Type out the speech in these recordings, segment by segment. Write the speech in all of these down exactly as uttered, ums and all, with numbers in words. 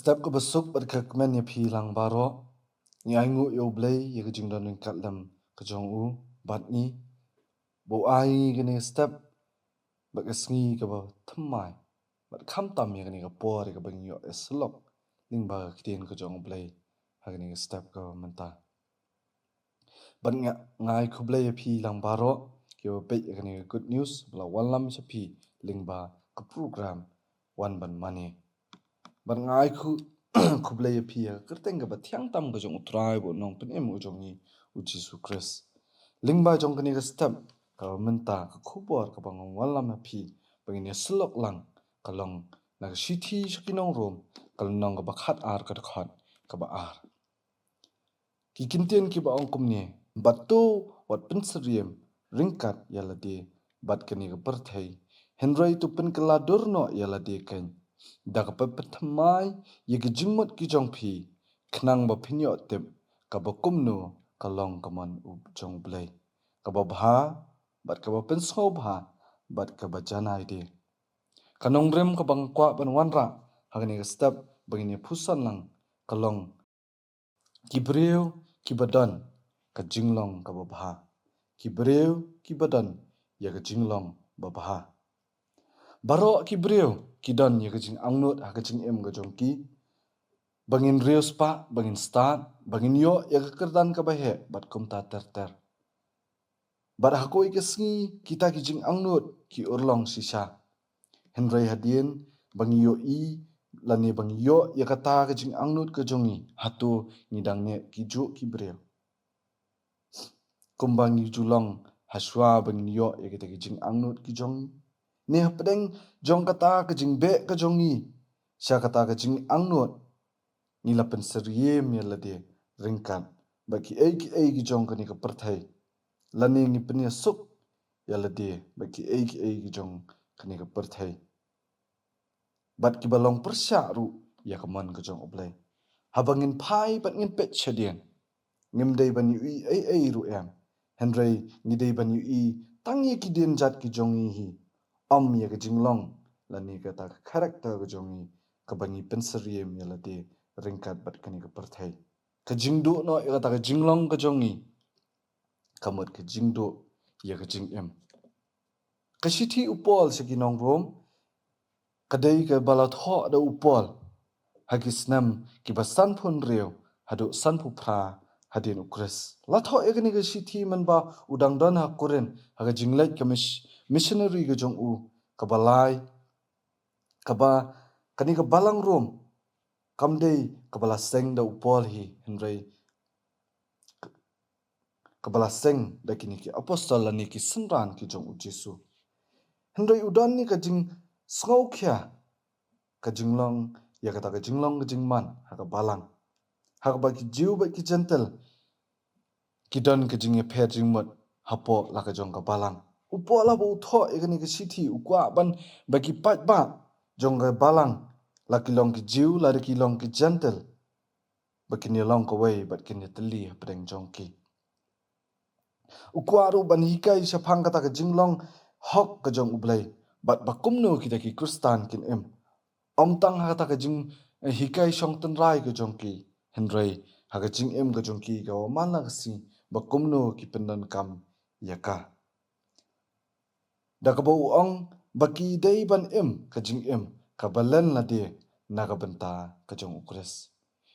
Step kaba suk bad ka kmen ïa phi lang baroh. Ngi ainguh ïa U Blei ïa ka jingdon ryngkat lem ka jong u bad ngi, ba u ai ngi kane ka step bad ka sngi kaba thymmai, bad khamtam ïa kane ka por ïa kaba ngi ïoh ïa syllok lyngba ka ktien ka jong U Blei ha kane ka step kaba mynta. Bad nga, nga ai khublei ïa phi lang baroh kiba peit ïa kane ka Good News ba la wanlam sha phi lyngba ka program Wan Ban Mane. Bad nga ai khu-, khublei ïa phi ïa ka kyrteng kaba thiang tam ka jong U Trai bad U Nongpynim ka jong ngi, U Jisu Khrist. Lyngba jong kane ka step kaba mynta, ka khubor kaba nga wanlam ha phi ba ngin ïa syllok lang, ka long na ka shithi sha ki nong Rom, ka lynnong kaba khatar, ka dkhot kaba ar. Ki kyntien kiba ong kumne: Bad to wat pynsyriem ryngkat ïa lade bad kane ka pyrthei, hynrei to pynkylla dur noh ïa lade keiñ da kaba pynthymmai ïa ki jingmut ki jong phi, khnang ba phin ïoh tip kaba kumno ka long ka mon u jong U Blei, kaba bha bad kaba pynsngewbha bad kaba janai de. Ka nongrim kaba nga kwah ban wanrah ha kane ka step ba ngin ïa pyrshang lang ka long: Ki briew kiba don ka jinglong kaba bha. Ki briew kiba don ïa ka jinglong babha. Baroh ki briew ki don ïa ka jingangnud ha ka jingim ka jong ki, ba ngin riewspah, ba ngin stad, ba ngin ïoh ïa ka kyrdan kaba heh bad kumta ter ter. Bad ha kawei ka sngi kita ki jingangnud ki urlong shisha. Hynrei hadien ba ngi ïohi lane ba ngi ïoh ïa kata ka jingangnud ka jong ngi, hato ngi dang neh kijuh ki briew? Kumba ngi ju long ha shuwa ba ngin ïoh ïa kita ki jingangnud ki jong ngi? Ne hapdeng jong kata ka jingbeh ka jong ngi sha kata ka jingangnud, ngi la pynsyriem ïa lade ryngkat bad kiei kiei ki jong kane ka pyrthei, lane ngi pynïasuk ïa lade bad kiei kiei ki jong kane ka pyrthei, bad kiba long pyrshah ruh ïa ka mon ka jong U Blei? Haba ngin phai bad ngin peit shadien, ngim dei ban ïohi ei ei ruh em, hynrei ngi dei ban ïohi tang ïa ki dienjat ki jong ngi hi, ym ïa ka jinglong lane kata ka character ka jong ngi, kaba ngi pynsyriem ïa lade ryngkat bad kane ka pyrthei. Ka jingduh noh ïa kata ka jinglong ka jong ngi, ka mut ka jingduh ïa ka jingim. Ka shithi u Paul sha ki nong Rom ka dei kaba la thoh da u Paul ha ki snem kiba sanphew hynriew haduh sanphew phra hadien U Khrist. La thoh ïa kane ka shithi mynba u dang don ha Korinth ha ka jingleit ka mis-, missionary ka jong u kaba lai, kaba kane ka balang Rom kam dei kaba la seng da u Paul hi, hynrei kaba la seng da kine ki apostol lane ki synran ki jong U Jisu. Hynrei u don ne ka jingsngewkhia ka jinglong ïa kata ka jinglong ka jingman ha ka balang, ha kaba ki Jiw bad ki Jentil ki don ka jingïapher jingmut hapoh la ka jong ka balang. U Paul haba u thoh ïa kane ka shithi u kwah ban ba ki paidbah jong ka balang, la ki long ki Jiw lada ki long ki Jentil, ba kin ïa long kawei bad kin ïa tylli hapdeng jong ki. U kwah ruh ban hikai shaphang kata ka jinglong hok ka jong U Blei bad ba kumno kita ki Khristan kin im, ym tang ha kata ka jing, eh, hikai shong tynrai ka jong ki, hynrei ha ka jingim ka jong ki kaba man la ka sngi, ba kumno ki pyndonkam ïa ka. Da kaba u ong ba ki dei ban im ka jingim kaba len lade na ka bynta ka jong U Khrist.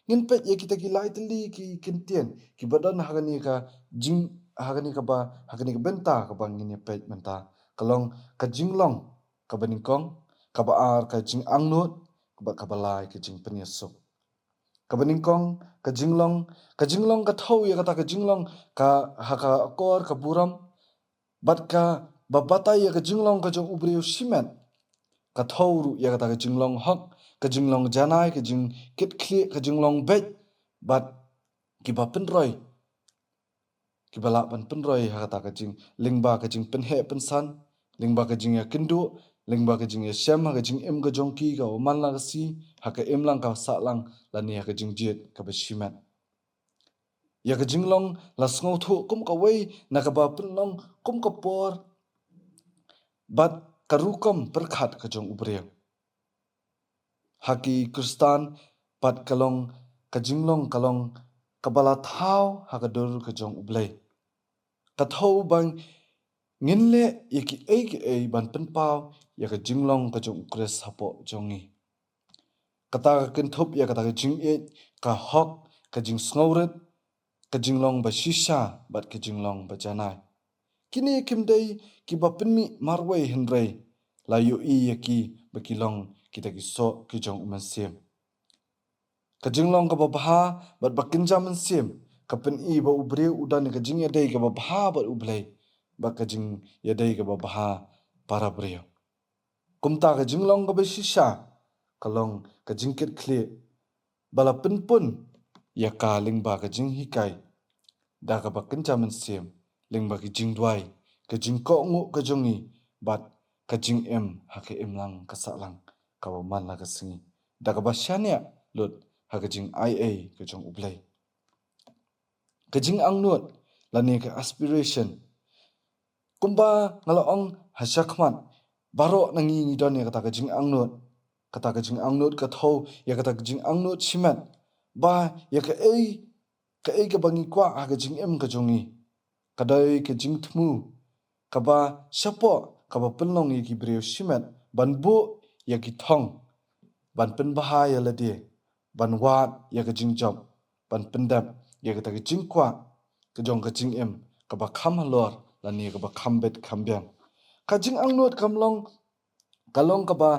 Ngin peit ïa kita ki lai tylli ki kyntien kiba don ha kane ka jing, ha kane kaba, ha kane ka bynta kaba ngin ïa peit mynta. Ka long ka jinglong kaba nyngkong, kaba ar ka jingangnud, kaba, kaba lai ka jingpynïasuk. Kaba nyngkong ka jinglong, ka jinglong ka thew ïa kata ka jinglong ka ha ka akor ka burom, bad kaba batai ïa ka jinglong ka jong u briew shimet. Ka thew ruh ïa kata ka jinglong hok, ka jinglong janai, ka jingkitkhlieh, ka jinglong beit, bad kiba pynroi, kiba lah ban pynroi ha kata ka jing, lyngba ka jingpynheh pynsan, lyngba ka jingïakynduh, lyngba ka jingïashem ha ka jingim ka jong ki kaba man la ka sngi, ha ka imlang ka sahlang, lane ha ka jingjied kaba shimet. Ïa ka jinglong la sngewthuh kum kawei na kaba pynlong kum ka por bad ka rukom pyrkhat ka jong u briew. Ha ki Khristan, Pat ka long, ka jinglong ka long kaba la thaw ha ka dur ka jong U Blei. Ka thew ba ngin leh ïa kiei kiei ban pynpaw ïa ka jinglong ka jong U Khrist hapoh jong ngi. Kata ka kynthup ïa kata ka jingïeit, ka hok, ka jingsngewrit, ka jinglong ba shisha bad ka jinglong ba janai. Kine kim dei kiba pynmih marwei, hynrei la ïohi ïa ki ba ki long kita ki soh ki jong U Mynsiem. Ka jinglong kaba bha bad ba kynja mynsiem ka pyni ba u briew u don ïa ka jingïadei kaba bha bad U Blei bad ka jingïadei kaba bha para briew. Kumta ka jinglong kaba shisha ka long ka jingkitkhlieh ba la pynpun ïa ka lyngba ka jinghikai da kaba kynja mynsiem, lyngba ka jingduwai, ka jingkohnguh ka jong ngi bad ka jingim ha ka imlang ka sahlang kaba man la ka sngi, da kaba shaniah lut ha ka jingaiei ka jong U Blei. Ka jingangnud lane ka aspiration. Kumba nga la ong ha shakhmat, baroh na ngi ngi don ïa kata ka jingangnud. Kata ka jingangnud ka thew ïa kata ka jingangnud shimet ba ïa kaei kaei kaba ngi kwah ha ka jingim ka jong ngi ka dei ka jingthmu kaba shapoh kaba pynlong ïa ki briew shimet ban buh ïa ki thong, ban pynbha ïa lade, ban wad ïa ka jingjop, ban pyndep ïa kata ka jingkwah ka jong ka jingim kaba kham halor lane kaba kham bit kham biang. Ka jingangnud kam long, ka long kaba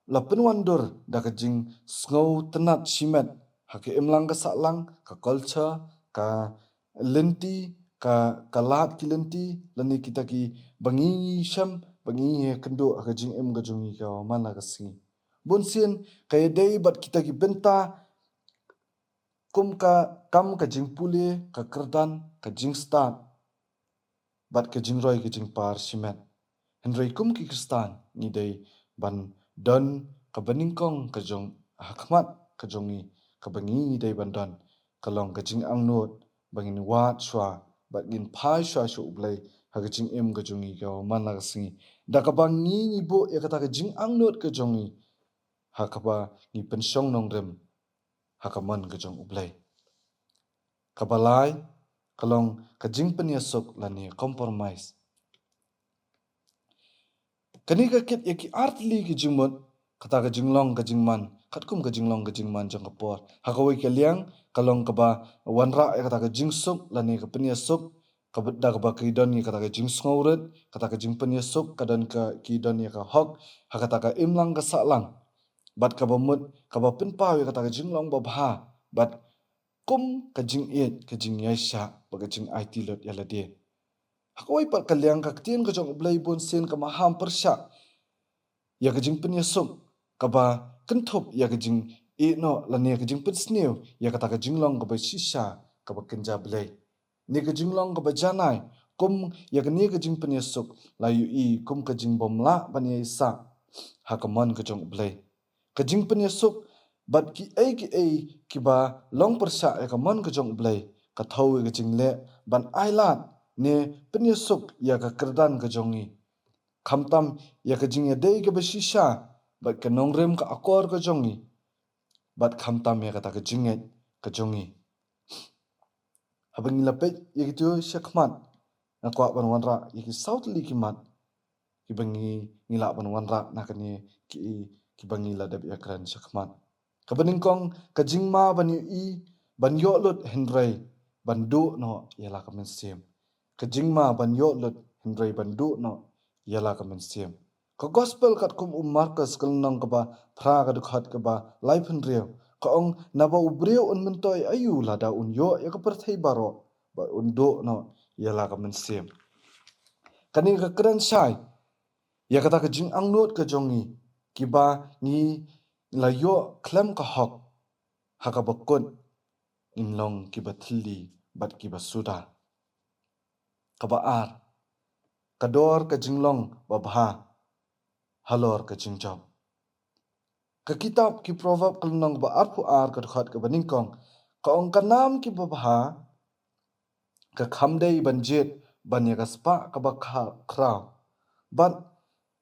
la pynwandur da ka jingsngewtynnat shimet ha ka imlang ka sahlang, ka culture, ka lynti, ka, ka lad ki lynti lane kita kiba ngi shem, ba ngi ïakynduh ha ka jingim ka jong ngi kaba man la ka sngi. Bunsien ka ïadei bad kita ki bynta kum ka kam ka jingpule, ka kyrdan, ka jingstad bad ka jingroi ka jingpar shimet. Hynrei kum ki Khristan ngi dei ban don kaba nyngkong ka jong ha khmat ka jong ngi, kaba ngi dei ban don ka long ka jingangnud ba ngin wad shuwa bad ngin phai shuwa sha U Blei ha ka jingim ka jong ngi kaba man la ka sngi, da kaba ngi ngi buh ïa kata ka jingangnud ka jong ngi ha kaba ngi pynshong nongrim ha ka mon ka jong U Blei. Kaba lai ka long ka jingpynïasuk lane compromise. Kane ka kit ïa ki artylli ki jingmut, kata ka jinglong ka jingman katkum ka jinglong ka jingman jong ka por. Ha kawei ka liang ka long kaba wanrah ïa kata ka jingsuk lane ka pynïasuk, kaba da kaba ki don ïa kata ka jingsngewrit, kata ka jingpynïasuk ka don ka, ki don ïa ka hok ha kata ka imlang ka sahlang. Bad kaba mut kaba pynpaw ïa kata ka jinglong babha bad kum ka jingïeit, ka jingïaishah bad ka jingaiti lut ïa lade. Ha kawei pat ka liang ka ktien ka jong U Blei bunsien ka maham pyrshah ïa ka jingpynïasuk kaba kynthup ïa ka jingïehnoh lane ka jingpynsniew ïa kata ka jinglong kaba shisha kaba kynja Blei. Ne ka jinglong kaba janai kum ïa kane ka jingpynïasuk la ïohi kum ka jingbymlah ban ïaisah ha ka mon ka jong U Blei. Ka jingpynïasuk bad kiei kiei kiba long pyrshah ïa ka mon ka jong U Blei ka thew ïa ka jingleh ban ailad ne pynïasuk ïa ka kyrdan ka jong ngi, khamtam ïa ka jingïadei kaba shisha bad ka nongrim ka akor ka jong ngi, bad khamtam ïa kata ka jingngeit ka jong ngi. Haba ngi la peit ïa kito shakhmat, nga kwah ban wanrah ïa ki saw tylli ki mat kiba ngi, ngi lah ban wanrah na kane ki, kiba ngi la dep ïakren shakhmat. Kaba nyngkong, ka jingma ban ïohi, ban ïoh lut hynrei ban duh noh ïa la ka mynsiem. Ka jingma ban ïoh lut hynrei ban duh noh ïa la ka mynsiem. Ka gospel katkum u Markos ka lynnong kaba phra ka dkhot kaba laiphew hynriew ka ong, naba u briew un myntoi aïu lada un ïoh ïa ka pyrthei baroh bad un duh noh ïa la ka mynsiem. Kane ka kren shai ïa kata ka jingangnud ka jong ngi, kiba ngi la ïoh khlem ka hok ha kaba kut ngin long kiba thylli bad kiba suda. Kaba ar, ka dor ka jinglong babha halor ka jingjop. Ka kitab ki Proverb ka lynnong ba arphew ar ka dkhot kaba nyngkong ka ong, ka nam kiba bha ka kham dei ban jied ban ïa ka spah kaba kha-, khraw, bad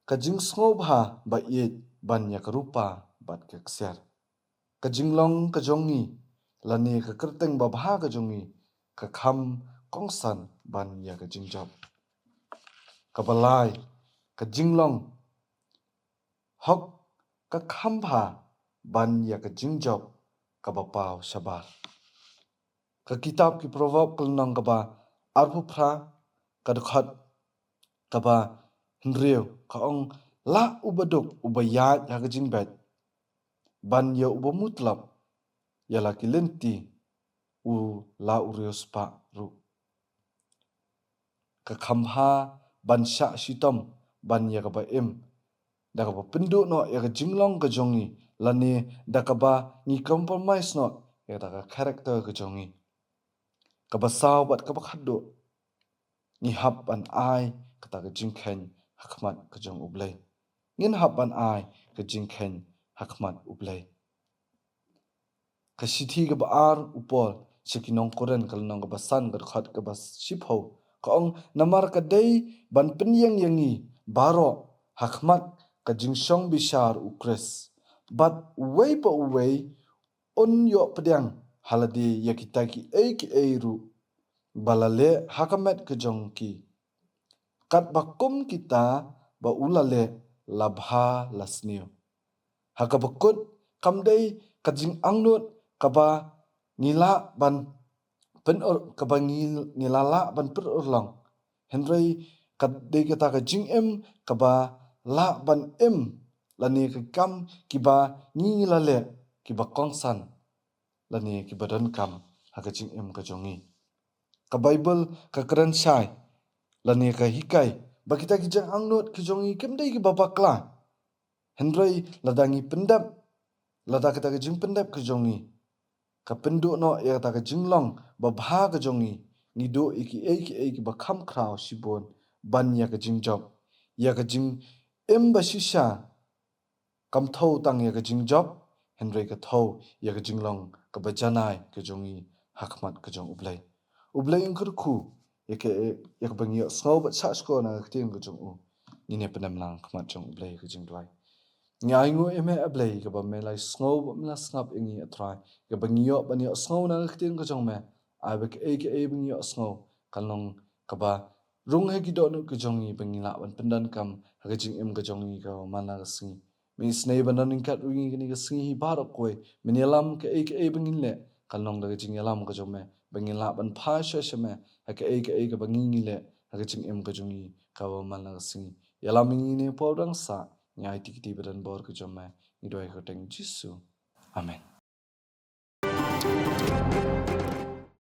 ka jingsngewbha ba ïeit ban ïa ka rupa bad ka ksiar. ka jinglong ka jong ngi, lane ka kyrteng babha ka jong ngi, ka kham kongsan ban ïa ka jingjop. Kaba lai, ka jinglong hok ka kham bha ban ïa ka jingjop kaba paw shabar. Ka kitab ki Proverb ka lynnong kaba arphew phra, ka dkhot kaba hynriew, ka ong, lah uba duk uba ïaid ha ka jingbeit, ban ïa uba mutlop ïa la ki lynti u la u riewspah ruh. Ka kham bha ban shah shitom ban ïa kaba im, da kaba pynduh noh ïa ka jinglong ka jong ngi, lane da kaba ngi compromise noh ïa kata ka character ka jong ngi. Kaba saw bad kaba khatduh, ngi hap ban ai kata ka jingkheiñ ha khmat ka jong U Blei. Ngin hap ban ai ka jingkheiñ ha khmat U Blei. Ka shithi kaba ar u Paul sha ki nong Korinth, ka lynnong kaba san, ka dkhot kaba shiphew, ka ong, namar ka dei ban pynïeng ïa ngi baroh ha khmat ka jingshong bishar U Khrist, bad uwei pa uwei un ïoh pdiang ha lade ïa kita kiei kiei ruh ba la leh ha ka met ka jong ki, katba kum kita ba u la leh la bha la sniew. Ha kaba kut, kam dei ka jingangnud kaba ngi lah ban pyn-, kaba ngi, ngi la lah ban pynurlong, hynrei ka dei kata ka jingim kaba lah ban im, lane ka kam kiba ngi, ngi la leh, kiba kongsan, lane kiba donkam ha ka jingim ka jong ngi. Ka Baibl ka kren shai, lane ka hikai, ba kita ki jingangnud ki jong ngi kim dei kiba bakla. Hynrei lada ngi pyndep, lada kata ka jingpyndep ka jong ngi ka pynduh noh ïa kata ka jinglong babha ka jong ngi, ngi duh ïa kiei kiei kiba kham khraw shibun ban ïa ka jingjop, ïa ka jingim ba shisha. Kam thew tang ïa ka jingjop, hynrei ka thew ïa ka jinglong kaba janai ka jong ngi ha khmat ka jong U Blei. U Blei un kyrkhu ïa ka, ïa kaba ngi ïohsngew bad shahshkor na ka ktien ka jong u. Ngin ïa pyndem lang ha khmat jong U Blei ha ka jingduwai. Ngi ainguh ïa me, A Blei, kaba me la ïohsngew bad me la sngap ïa ngi, A Trai, kaba ngi ïoh ban ïohsngew na ka ktien ka jong me. Ai ba kaei kaei ba ngi ïohsngew kan long kaba rung ha ki dohnud ka jong ngi, ba ngin lah ban pyndonkam ha ka jingim ka jong ngi kaba man la ka sngi. Me isynei ban don ryngkat ruh ïa ngi kane ka sngi hi baroh kawei. Men ïalam, kaei kaei ba ngin leh kan long da ka jingïalam ka jong me, ba ngin lah ban phai sha, sha me ha kaei kaei kaba ngi, ngi leh ha ka jingim ka jong ngi kaba man la ka sngi. Ïalam ïa ngi ne por dang sah. Ngi aiti kti ba don bor ka jong me. Ngi duwai ha ka kyrteng Jisu. Amen.